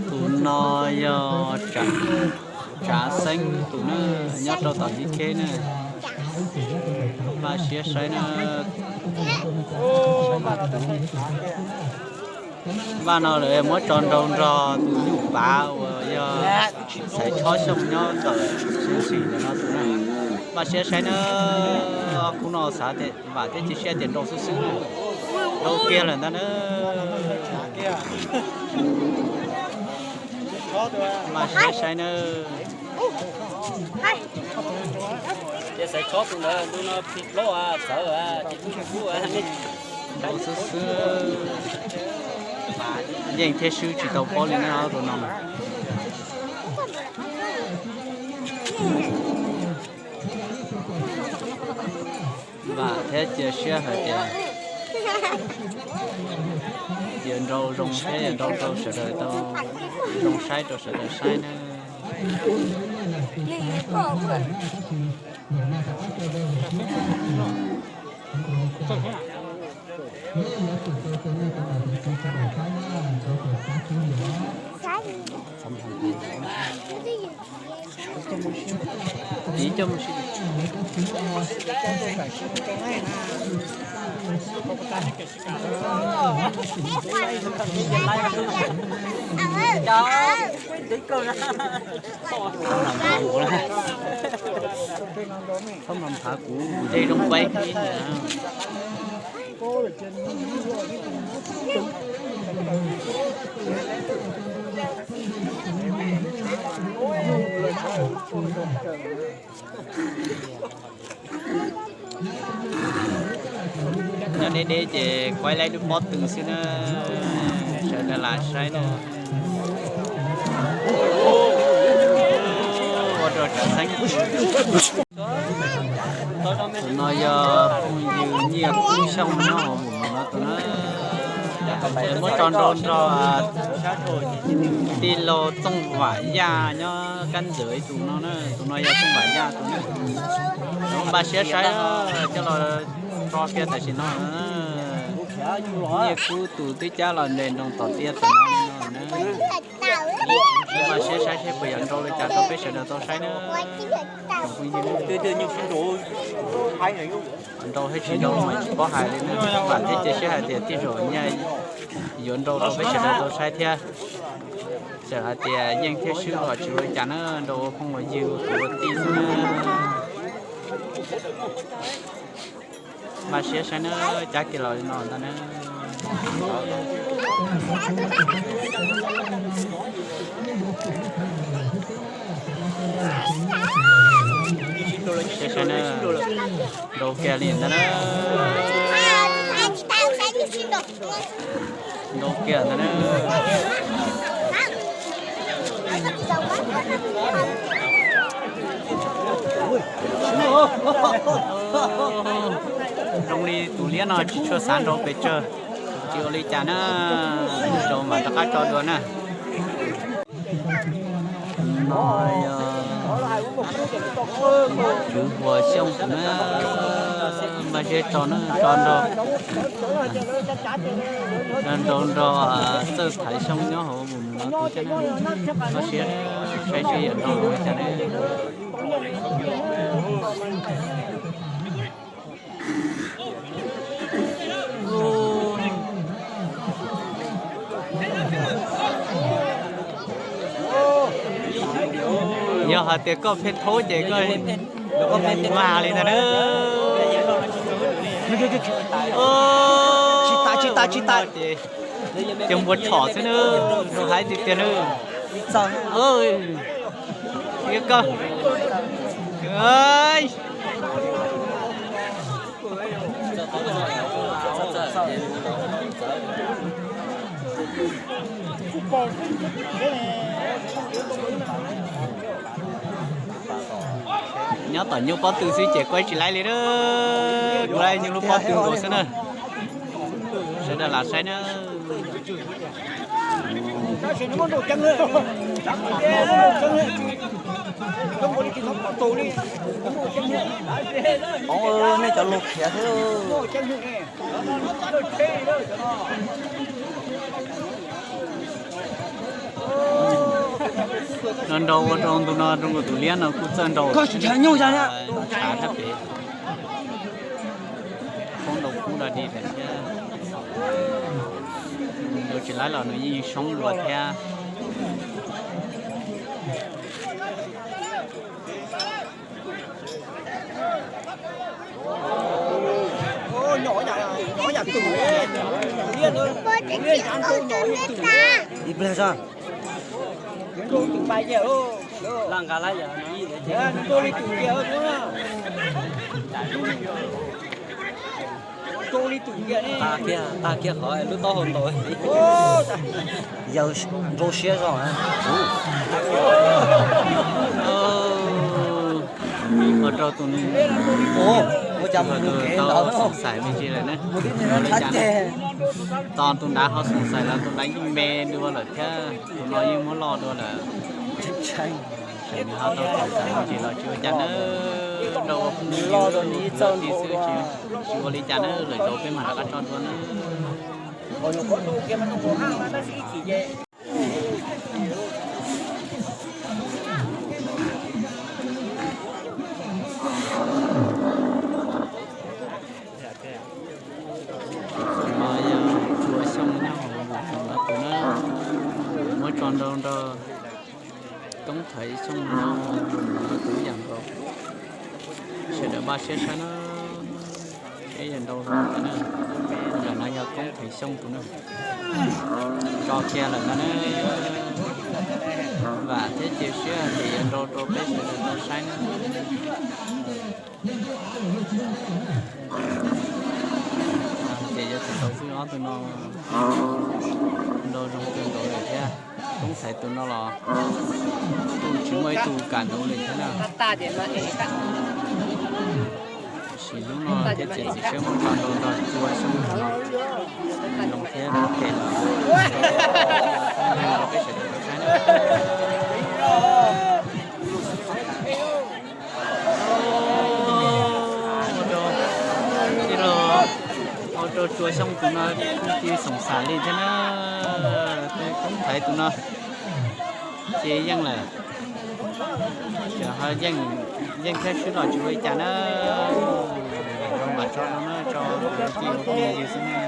Tus no yog Tsav Xeeb tus na, nyob rau tom Yib Kheb na. Npaj siab saib na. Npaj no lawv muab tso nrau nrog tus nyuj pav uas yog Xaiv Tshob Xyooj nyob ntawm Xeev Xwm ntawm no tus na. Npaj siab saib na. Khub no xav tias vam thiab cia siab tias nrau xwb xwb na. Nrau kiag lawm ntag na. Npaj siab saib na. Ces Xaiv Tshob tus ntawd ntu no phim plaub txawv ces tub kub. Nrau xwb xwb. Yeej thiab swb tsis tau paub li na tus no. Vam thiab cia siab hais tias yuav nrau zoo thiab yuav nrau rau sawv daws tau zoo saib rau sawv daws saib na. Txhob mas phav kuv, kuv ntshe zoo paib ib ntawd. Nyob deb deb ces kuaib laib lub pob tw xwb na, sawv daws lam saib na. Ua rau Tsav Xeeb. Tus no yog phooj ywg Nyiaj Kub Xyooj nyob hauv mus no tus na. Muab tso nrau nrog tij laug Txooj Vam Yaj nyob kab ntxwv tus no na, tus no yog Txooj Vam Yaj tus na. Npaj siab saib coj los tso kiag tam sim no. Nyiaj Kub tus twb cab los nres nroo tom tiaj tom no na. Npaj siab saib seb puas yuav nrau li cas rau peb sawv daws tau saib na. Nrau thiab tsis nrau mas tsis paub hais li na, vam thiab cia siab hais tias tij zaum Nyiaj yuav nrau rau peb sawv daws tau saib thiab. Txawm hais tias yeej thiab swb los tsis ua li cas na, nrau ua phooj ua ywg ua kwv ua tij xwb na. Npaj siab saib na, cab kiag los li no ntag na. Saib saib na, nrau kiag li ntag na. Nrau kiag ntag na. Zoo li tus liab no tsis tshua xav nrau pes tsawg, tsis ua li cas na, nrau mam rov qab tso dua na. No yog Tswv Huas Xyooj na, npaj siab tso na, tso nrau, nrau nrog Txawj Thaiv Xyooj nyob hauv mus no tus thiab na. Npaj siab saib seb yuav nrau li cas ne. Yog hais tias koj pheej thaub ces koj mag li ntag na. Tsis tas, tsis tas, tsis tas. Ces cov npua tshom xwb na, nrau hais tiag tiag na. Nyob tom nyuj pob tw xwb ces kuaib tsis laib li na. Kuv laib nyuj lub pob tw nkaus xwb na. Sawv daws lam saib na. Nej cov lus khiav xwb. No nrau ua rau ntu no rau nkaus tus liab no kuj txawj nrau. Tshav sab pem. Poob nrau kub da di lawm thiab. Nrau tsis laib los nws yeej soob dua thiab. Ib pliag zog. Tag kiag, tag kiag qhov lub taub hau ntaus. Yawg nrau siab zog. Ua rau tus, ua cas mus mus kev ntawd xoom xaim me ntsis lawm na. Ua li cas na? Tos tus nrad ho xoom xaim los tus nrad yeej me dua lawm thiab, tus no yeej muab loj dua lawm. Tseem nws ho tau xoom xaim me ntsis los tsis ua cas na. Rau ua phooj ywg los tib xwb, tsis ua li cas na, lawm zaus peb mam rov qab tso dua na. Mas yog Tsua Xyooj nyob hauv lub no tus na, muab tso nrau nrog Koob Thaiv Xyooj nyob hauv lub no tus ib yam nkaus. Sawv daws npaj siab saib na, peb yuav nrau zoo cas na. Ntawm no yog Koob Thaiv Xyooj tus na, tso kiag lawm ntag na. Vam thiab cia siab tias yuav nrau rau peb sawv daws tau saib na. Ces yuav tsum tau xwb, ob tug no nrau zoo kawg nkaus lawm thiab. Koob Thaiv tus no los kuj tsis muaj ib tug kam nuv li thiab na. Tab sis hnub no thiab txiav txim siab muab tso nrau nrog Tsua Xyooj tus no zoo thiab phem los rau peb sawv daws tau saib na. Ua rau Tsua Xyooj tus no kuj tsis xoom xaim li thiab na. Koob Thaiv tus no ces yeej lawm, ces ho yeej thiab swb los tsis ua li cas na. Zoo mam tso no na, tso ua phooj ywg xwb na.